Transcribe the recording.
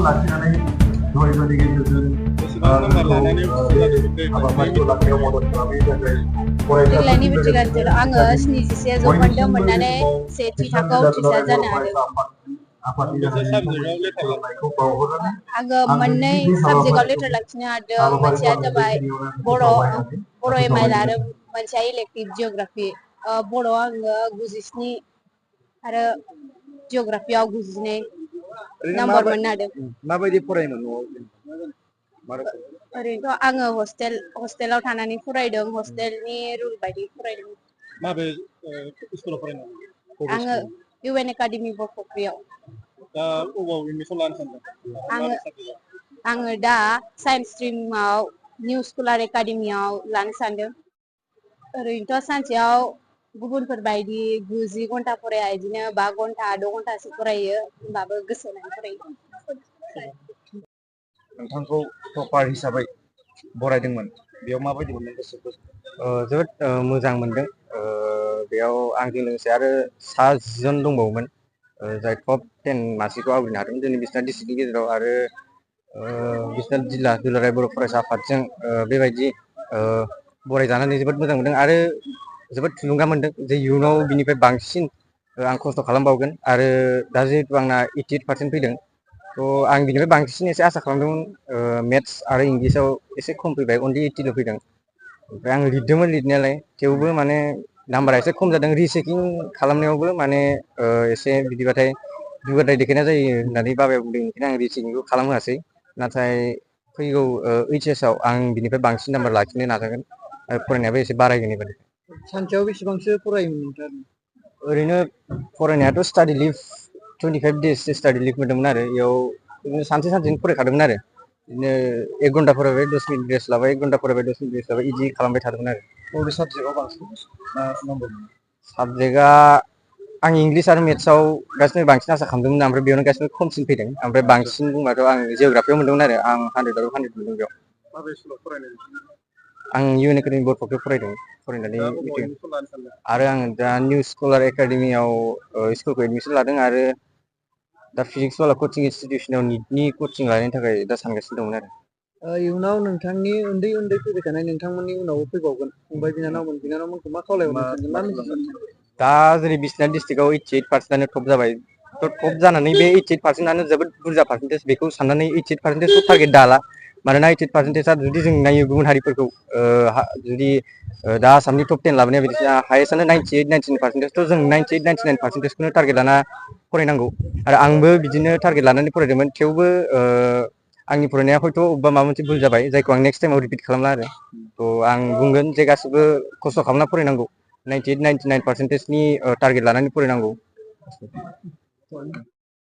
लाखिनानै धैर्यनि गेजेरजों हाबाफारिखौ लानायाव मदद खालामनायनि थाखाय देग्लायनि मेट्रिक आङो 77 जौखोन्दो मोननानै सेथि थाखोआव उथ्रिसार जानो हादों। आङो मोननै साबजेक्टआव लेटार लाखिनो हादों। मोनसेया जाबाय बर' एमआइएल आरो मोनसेया इलेक्टिभ जिअ'ग्राफि। बर'आव आङो 97 आरो जिअ'ग्राफियाव 92 नाम्बार मोननो हादों। माबायदि फरायोमोन न'आव? ओरैनोथ' आङो हस्टेलाव थानानै फरायदों। हस्टेलनि रुल बायदि फरायदों। माबे स्कुलाव फरायनाय? आङो इउएन एकाडेमि बरफुख्रियाव। दा अबाव एडमिसन लानो सानदों? आङो दा साइन्स स्ट्रिमाव निउ स्कलार एकाडेमियाव लानो सानदों। ओरैनोथ' सानसेयाव गुबुनफोर बायदि 90 घन्टा फराया, बिदिनो 5 घन्टा 6 घन्टासो फरायो। होमबाबो गोसो होनानै फरायो। नोंथांखौ टपार हिसाबै बरायदोंमोन, बेयाव माबायदि मोनदों गोसोखौ? जोबोद मोजां मोनदों। बेयाव आंजों लोगोसे आरो 10 जन दंबावोमोन जाय टप 10 मासिखौ आवग्रिनो हादोंमोन जोंनि बिसनाथ डिस्ट्रिक्टनि गेजेराव। आरो बिसनाथ जिल्ला दुलाराय बर' फरायसा आफादजों बेबायदि बरायजानानै जोबोद मोजां मोनदों आरो जोबोद थुलुंगा मोनदों जे इयुनाव बिनिफ्राय बांसिन आं खस्थ' खालामबावगोन। आरो दा जिहेतु आंना 88% फैदों, थ' आं बिनिफ्राय बांसिन एसे आसा खालामदोंमोन। मेथ्स आरो इंलिसाव एसे खम फैबाय, अनलि 80ल' फैदों। ओमफ्राय आं लिरदोंमोन लिरनायालाय, थेवबो माने नाम्बारा एसे खम जादों। रिचेकिं खालामनायावबो माने एसे बिदिबाथाय दुगाद्राय देखायनाय जायो होननानै बाबाया बुंदों, ओंखायनो आं रिचेकिंखौ खालामहोआसै। नाथाय फैगौ OHS आव आं बिनिफ्राय बांसिन नाम्बार लाखिनो नाजागोन आरो फरायनायाबो एसे बारायगोन एबार। सानसेयाव बेसेबांसो फरायोमोन नोंथाङा? ओरैनो फरायनायाथ' study leave 25 days study leave मोनदोंमोन आरो इयाव बिदिनो सानसेनो फरायखादोंमोन आरो बिदिनो 1 घन्टा फरायबाय 10 मिनिट रेस्ट लाबाय, 1 घन्टा फरायबाय 10 मिनिट रेस्ट लाबाय, बिदि खालामबाय थादोंमोन आरो। बबे साबजेक्टआव बांसिन नाम्बार मोनो? साबजेक्टआ आं इंलिस आरो मेथ्सआव गासिबो बांसिन आसा खालामदोंमोन, ओमफ्राय बेयावनो गासिबो खमसिन फैदों। ओमफ्राय बांसिन बुंबाथ' आं जिअ'ग्राफियाव मोनदोंमोन आरो आं 100आव 100 मोनदों बेयाव। माबे स्कुलाव फरायनाय? आं इउएन एकाडेमि बरफुख्रियाव फरायदों। फरायनानै आरो आं दा निउ स्कलार एकाडेमियाव स्कुलखौ एडमिसन लादों आरो दा फिजिक्स वाला कचिं इनस्टिटिउसनाव निटनि कचिं लानायनि थाखाय दा सानगासिनो दंमोन आरो। इयुनाव नोंथांनि उन्दै फैबाय थानाय नोंथांमोननि उनावबो फैबावगोन फंबाय बिनानावमोनखौ मा खावलायहरनो सानदों? मा मेसेज सानदों? दा जेरै बिसनाथ डिस्ट्रिक्टआव 88%आनो टप जाबाय, थ' टप जानानै बे 88%आनो जोबोद बुरजा पार्सेन्टेज, बेखौ साननानै 88%खौ टारगेट दाला। मानोना 88%आ जुदि जों नायो गुबुन हारिफोरखौ, जुदि दा आसामनि टप 10 लाबोनाया बिदिनो हायेस्टआनो 98-99%, थ' जों 98-99%खौनो टारगेट लाना फरायनांगौ। आरो आंबो बिदिनो टारगेट लानानै फरायदोंमोन, थेवबो आंनि फरायनाया हयथ' अबेबा माबा मोनसे भुल जाबाय, जायखौ आं नेक्स्ट टाइमाव रिपिट खालामला आरो। थ' आं बुंगोन जे गासिबो खस्थ' खालामना फरायनांगौ, 98-99%नि टारगेट लानानै फरायनांगौ।